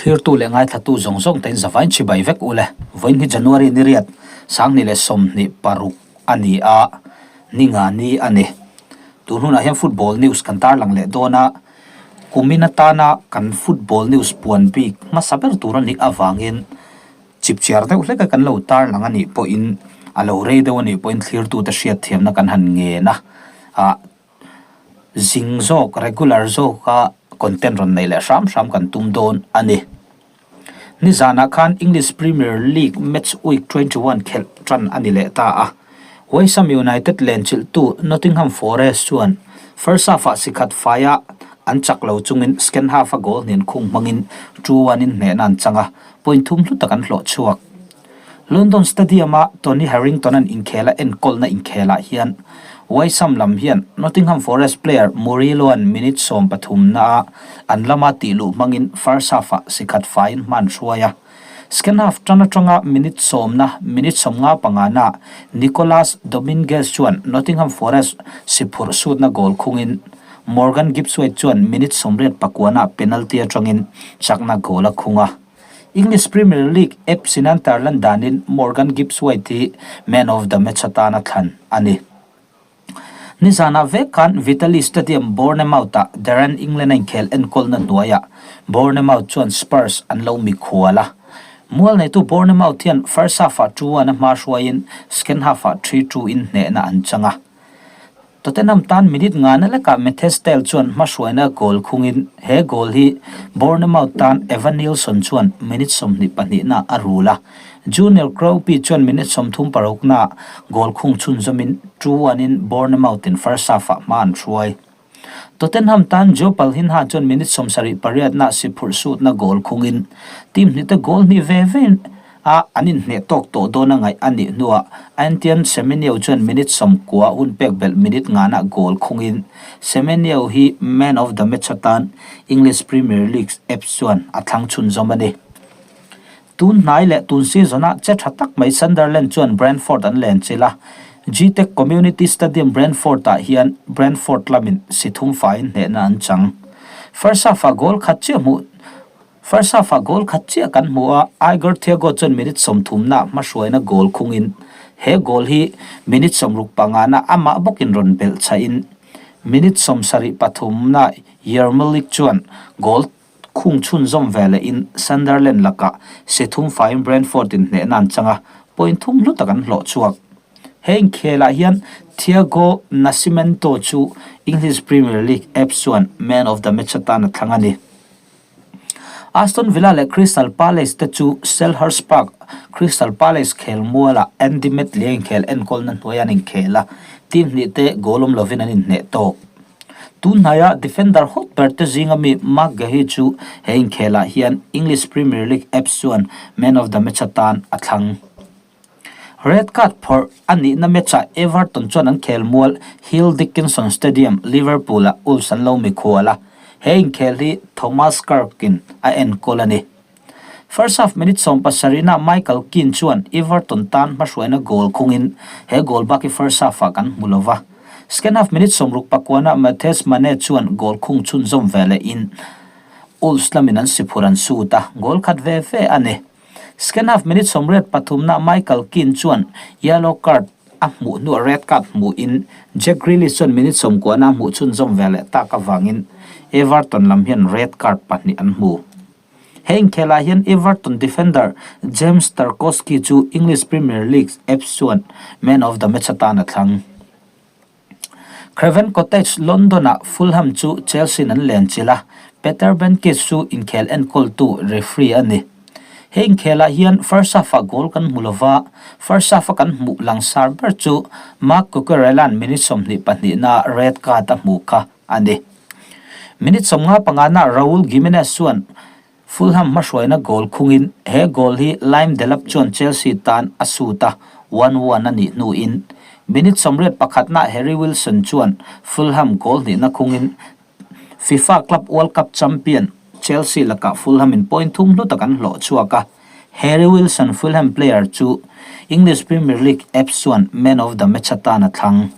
Thlirtu leh ngaithlatu zawng zawng tein zavain chibai vek u le. Vawiin hi January ni riat, 2026 a ni a, ni nga ni a ni. Tun hunah hian football news kan tarlang leh dawn a, kumin atana kan football news puan bik hmasa ber tur a nih avangin chipchiar deuh hleka kan lo tarlang a nih pawhin a lo rei deuh a nih pawhin thlirtute hriatthiamna kan han ngen a, ah zing zawk regular zawka content rawn neih leh hram hram kan tum dawn a ni. Nizanah khan English Premier League match week 21 khelh tan a ni leh ta a, West Ham United lenchilhtu Nottingham Forest chuan first half-ah sikhat faia an chak lo chungin second half-a goal hnen khung hmangin 2-1 in hnehna an chang a, point thum hlu tak an hlawh chhuak. London Stadium-a Tony Harrington-a'n inkhel a enkawlna inkhelah hian West Ham lam hian Nottingham Forest player Murillo-a'n minute 13 naa an lama tih luh hmangin first half-ah sikhat faiin hman hruai a. Second half tan atanga minute sawmna minute 55 naa Nicolas Dominguez chuan Nottingham Forest si phurh sutna goal khungin Morgan Gibbs-White chuan minute 89 ah penalty atangin chakna goal a khung a. English Premier League ep sinan tarlan danin Morgan Gibbs-White hi Man of the Match atana thlan a ni. Nizanah vek khan Vitaly Stadium, Bournemouth-ah Darren England a inkhel enkawlna hnuaiah Bournemouth chuan Spurs an lo mikhual a. Mual neitu Bournemouth hian first half-ah 2-1 a hma hruaiin second half-ah 3-2 in hnehna an chang a. Tottenham tan minute ngana lekah Mathys Tel chuan hmahruaina goal khungin he goal hi Bournemouth tan Evanilson chuan minute 22 na a rul a. Junior Kroupi chuan minute 36 na goal khung chhunzawmin 2-1 in Bournemouth in first half-ah hma an hruai. Tottenham tan Joe Palhinha chuan minute 78 na si phurh sutna goal khungin team hnihte goal hnih ve ve a an inhneh tawk tawh dawn a ngaih a nih hnuah Antoine Semenyo chuan minute 90 hun pek belh minute ngana goal khungin Semenyo hi man of the match atan English Premier League apps chuan a thlang chhunzawm a ni. Tun hnai leh tun season-ah che tha tak mai Sunderland chuan Brentford an len chilh a, Gtech Community Stadium Brentford-ah hian Brentford lamin si thum faiin hnehna an chang. First half-ah goal khat chiah hmuh First half-ah goal khat chiah kan hmu a, Igor Thiago chuan minute 30 na hmahruaina goal khungin he goal hi minute 65 na amah bawkin rawn belh chhahin minute 73 na Yarmolyk chuan goal khung chhunzawm ve lehin Sunderland lakah si thum faiin Brentford in hnehna an chang a, point thum hlu tak an hlawh chhuak. He inkhelah hian Thiago Nascimento chu English Premier League apps chuan man of the match atan a thlang a ni. Aston Villa leh Crystal Palace te chu Selhurst Park, Crystal Palace khelmualah Andy Medley a inkhel enkawlna hnuai an inkhel a, team hnih te goal awm lovin an inhneh tawk. Tun hnaia defender hot ber te zinga mi Marc Guehi chu he inkhelah hian English Premier League apps chuan man of the match atan a thlang. Red card phawrh a nihna match-ah Everton chuan an khelmual Hill Dickinson Stadium, Liverpool-ah Wolves an lo mikhual a, he inkhel hi Thomas Kirk-in a enkawl a ni. First half minute 70 nah Michael Keane chuan Everton tan hmahruaina goal khungin he goal bak hi first half-ah kan hmu lo va. Second half minute 69 nah Matthias Mane chuan goal khung chhunzawm ve lehin Wolves lamin an si phur an sut a, goal khat ve ve a ni. Second half minute 83 nah Michael Keane chuan yellow card a hmuh hnuah red card hmuhin Jack Grealish chuan minute 90 na hmuh chhunzawm ve leh tak avangin Everton lam hian red card pahnih an hmu. He inkhelah hian Everton defender James Tarkowski chu English Premier League apps chuan man of the match atan a thlang. Craven Cottage, London-ah Fulham chu Chelsea an len chilh a, Peter Bankes chu inkhel enkawltu referee a ni. He inkhelah hian first half-ah goal kan hmu lova, first half-a kan hmuh langsar ber chu Marc Cucurella-a'n minute 22 naa red card a hmuh kha a ni. Minute 55 naa Raul Jimenez chuan Fulham hmahruaina goal khungin he goal hi Liam Delap chuan Chelsea tan a sut a, 1-1 a nih hnuin minute 81 nah Harry Wilson chuan Fulham goal hnihna khungin FIFA Club World Cup champion Chelsea lakah Fulham in point thum hlu tak an hlawh chhuak a, Harry Wilson Fulham player chu English Premier League apps chuan man of the match atan a thlang.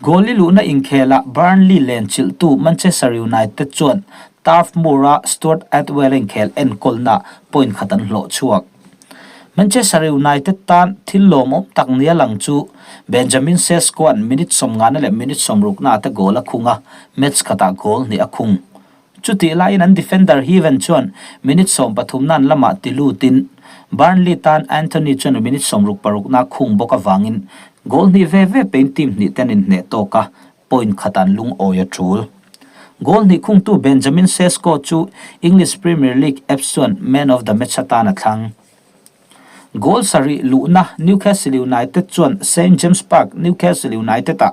Goal i luhna inkhelah Burnley len chilhtu Manchester United chuan Turf Moor-a Stuart Atwell inkhel enkawlna point khat an hlawh chhuak. Manchester United tan thil lawmawm tak nia lang chu Benjamin Sesko-a'n minute sawmngana leh minute sawmrukna te goal a khung a, match khatah goal hnih a khung. Chutih laiin an defender Heaven chuan minute sawmpathumna'n lamah ti lutin Burnley tan Antony chuan minute sawmruk parukna khung bawk avangin goal hnih ve ve pein team hnih te an inhneh tawk a, point khat an lungawi a tul. Goal hnih khungtu Benjamin Sesko chu English Premier League apps chuan Man of the Match atan a thlang. Goal sarih luhna Newcastle United chuan St James Park, Newcastle United-ah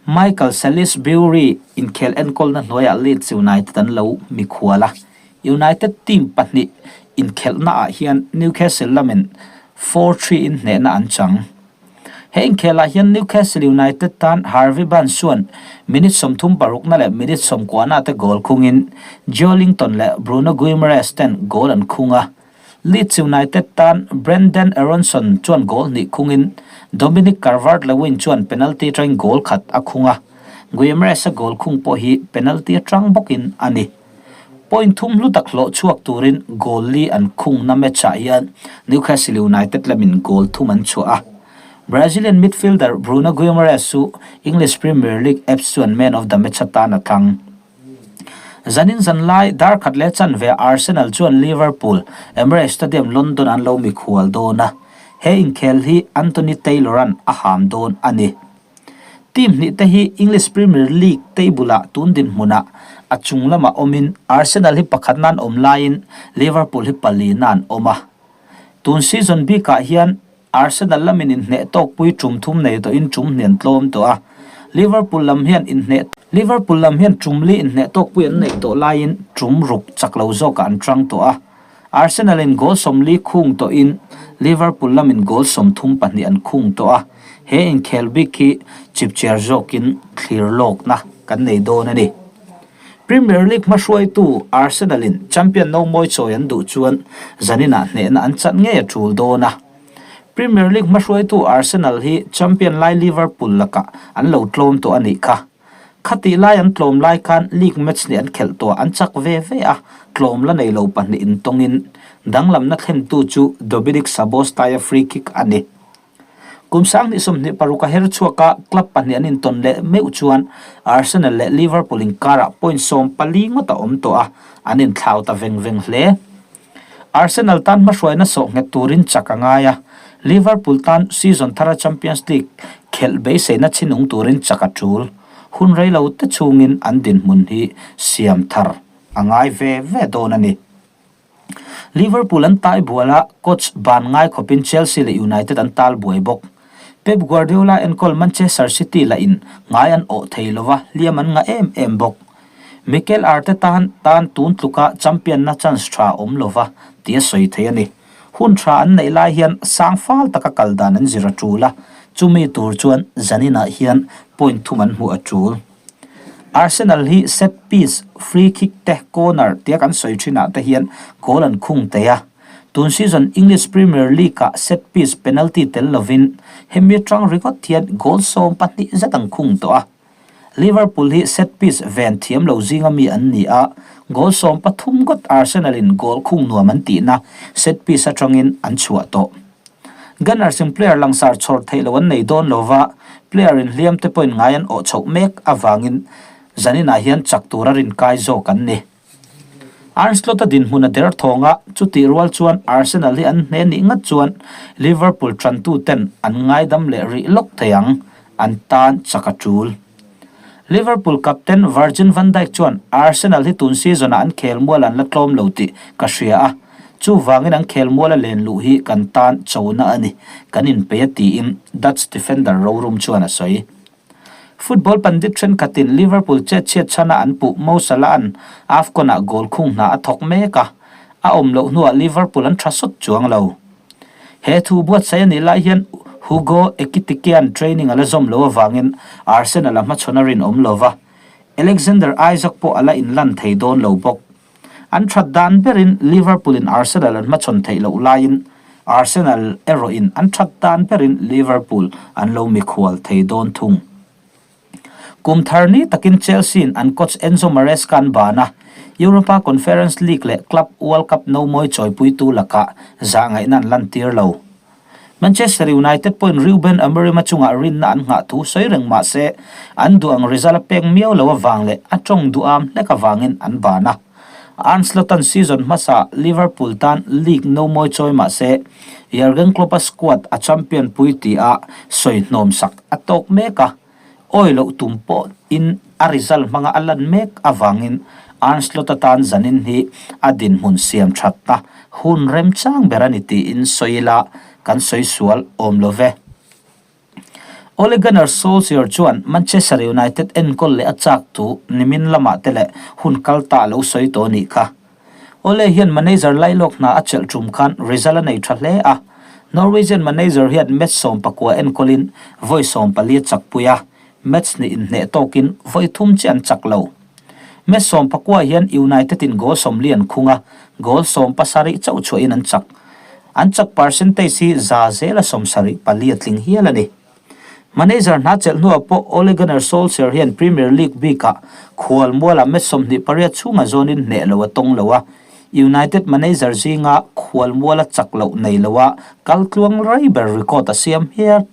Michael Salisbury inkhel enkawlna hnuaiah Leeds United an lo mikhual a. United team pahnih inkhelhnaah hian Newcastle lamin 4-3 in hnehna an chang. He inkhelah hian Newcastle United tan Harvey Barnes chuan minute 36 leh minute 90 te goal khungin Joelinton leh Bruno Guimaraes ten goal an khung a. Leeds United tan Brenden Aaronson chuan goal hnih khungin Dominic Calvert-Lewin chuan penalty atangin goal khat a khung a. Guimaraes-a goal khung pawh hi penalty atang bawkin a ni. Point thum hlu tak hlawh chhuak turin goal li an khungna match-ah hian Newcastle United lamin goal thum an chhuah a. Brazilian midfielder Bruno Guimaraes chu English Premier League apps chuan man of the match atan a thlang. Zanin zan lai dar khat leh chanve Arsenal chuan Liverpool, Emirates Stadium, London an lo mikhual dawn a. He inkhel hi Anthony Taylor-a'n a ham dawn a ni. Team hnih te hi English Premier League table-ah tun dinhmunah a chung lamah awmin Arsenal hi pakhatna an awm laiin Liverpool hi palina an awm a. Tun season bikah hian Arsenal lamin inhneh tawkpui tum thum nei tawhin tum hnih an tlawm tawh a. Liverpool lam hian inhneh Liverpool lam hian tum li inhneh tawkpui an neih tawh laiin tum ruk chak lo zawkah an tang tawh a. Arsenal in goal 40 khung tawhin Liverpool lamin goal 32 an khung tawh a, he inkhel bik hi chipchiar zawkin thlir lawkna kan nei dawn a ni. Premier League hmahruaitu Arsenal in champion no mawi chawi an duh chuan zaninah hnehna an chat ngei a tul dawn a. Premier League hmahruaitu Arsenal hi champion lai Liverpool lakah an lo tlawm tawh a nih kha. Khatih lai an tlawm lai khan league match nih an khelh tawh an chak ve ve a, tlawm la nei lo pahnih intawngin danglamna thlentu chu Dominik Szoboszlai-a free kick a ni. Kum 2026 a her chhuak a, club pahnih an intawn leh meuh chuan Arsenal leh Liverpool inkarah point 14 ngawt a awm tawh a, an inthlau ta veng veng hle. Arsenal tan hmahruaina sawh nghet turin chak a ngai a, Liverpool tan season thara Champions League khelh beiseina chhinung turin chak a tul. Hun rei lo te chungin an dinhmun hi siam thar a ngai ve ve dawn a ni. Liverpool an tai bual a, coach ban ngai khawpin Chelsea leh United an tal buai bawk. Pep Guardiola enkawl Manchester City lah in ngai an awh thei lova, hliam an ngah em em bawk. Mikel Arteta tan tun tluka champion na chance tha awm lova tih a sawi thei a ni. Hun tha an neih lai hian sang fal taka kal dan an zir a tul a, chumi tur chuan zaninah hian point thum an hmuh a tul. Arsenal hi set piece, free kick te corner tia kan sawi thinah te hian goal an khung thei a. Tun season English Premier League-ah set piece penalty tel lovin hemi atang ringawt hian goal 12 zet an khung tawh a. Liverpool hi set piece ven thiam lo zinga mi an ni a, goal 13 ngawt Arsenal in goal khung nuam an tihna set piece atangin an chhuah tawh. Gunners in player langsar chhawr theih loh an nei dawn lova, player in hliam te pawhin ngai an awh chhoh mek avangin zaninah hian chak tura rinkai zawk an ni. Arne Slot-a dinhmun a der thawng a, chutih rual chuan Arsenal hi an hne nih ngat chuan Liverpool tantuten an ngaidam leh rih lawk thei ang, an tan chak a tul. Liverpool captain Virgil van Dijk chuan Arsenal hi tun season-ah an khelmual an la tlawm lo tih ka hria a, chuvangin an khelmuala len luh hi kan tan chona a ni, kan inpeih a tiin Dutch defender rorum chuan a sawi. Football pandit thenkhatin Liverpool chet chhiat chhana an puh Mo Salah-a'n AFCON-ah goal khung hna a thawk mek a, a awm loh hnuah Liverpool an tha sawt chuang lo. He thu buatsaih a nih lai hian Hugo Ekitike-a'n training a la zawm loh avangin Arsenal a hmachhawn a rinawm lo va, Alexander Isak pawh a la inlan thei dawn lo bawk. An that dan berin Liverpool in Arsenal an hmachhawn theih loh laiin Arsenal erawhin an that dan berin Liverpool an lo mikhual thei dawn thung. Kum thar ni takin Chelsea-in an coach Enzo Maresca an ban a, Europa Conference League leh Club World Cup nomawi chawipuitu lakah zahngaihna an lantir lo. Manchester United pawhin Ruben Amorim-a chungah rinna an nghah thu sawi reng mah se, an duh ang result a pek miau lo avang leh a tawng duham hlek avangin an ban a. Arne Slot-a'n season hmasa Liverpool tan league nomawi chawi mah se, Jurgen Klopp-a squad a champion pui tia sawi hnawmsak a tawk mek a. Awi loh tum pawhin a result hmanga a lan mek avangin Arne Slot atan zanin hi a dinhmun siam thatna hun remchang ber a ni tiin sawi ila kan sawi sual awm lo ve. Ole Gunnar Solskjaer chuan Manchester United enkawl leh a chak thu nimin lamah te leh hun kal ta a lo sawi tawh a nih kha. Ole hian manager lailawk hna a chelh tum khan result a nei tha hle a. Norwegian manager hian match 14 enkawlin vawi 14 a chakpui a, match hnih inhneh tawkin vawi thum chiah an chak lo. Match 19 hian United in goal 40 an khung a, goal 17 chauh chhuahin an chak. An chak percentage hi za zela 74 a tling hial a ni. Manager hna chelh hnuah pawh Ole Gunnar Solskjaer hian Premier League bikah khual mualah match 28 chhunga zawnin hneh lo a tawng lo a, United manager zinga khual muala chak loh nei loa kal tluang rei ber record a siam hial.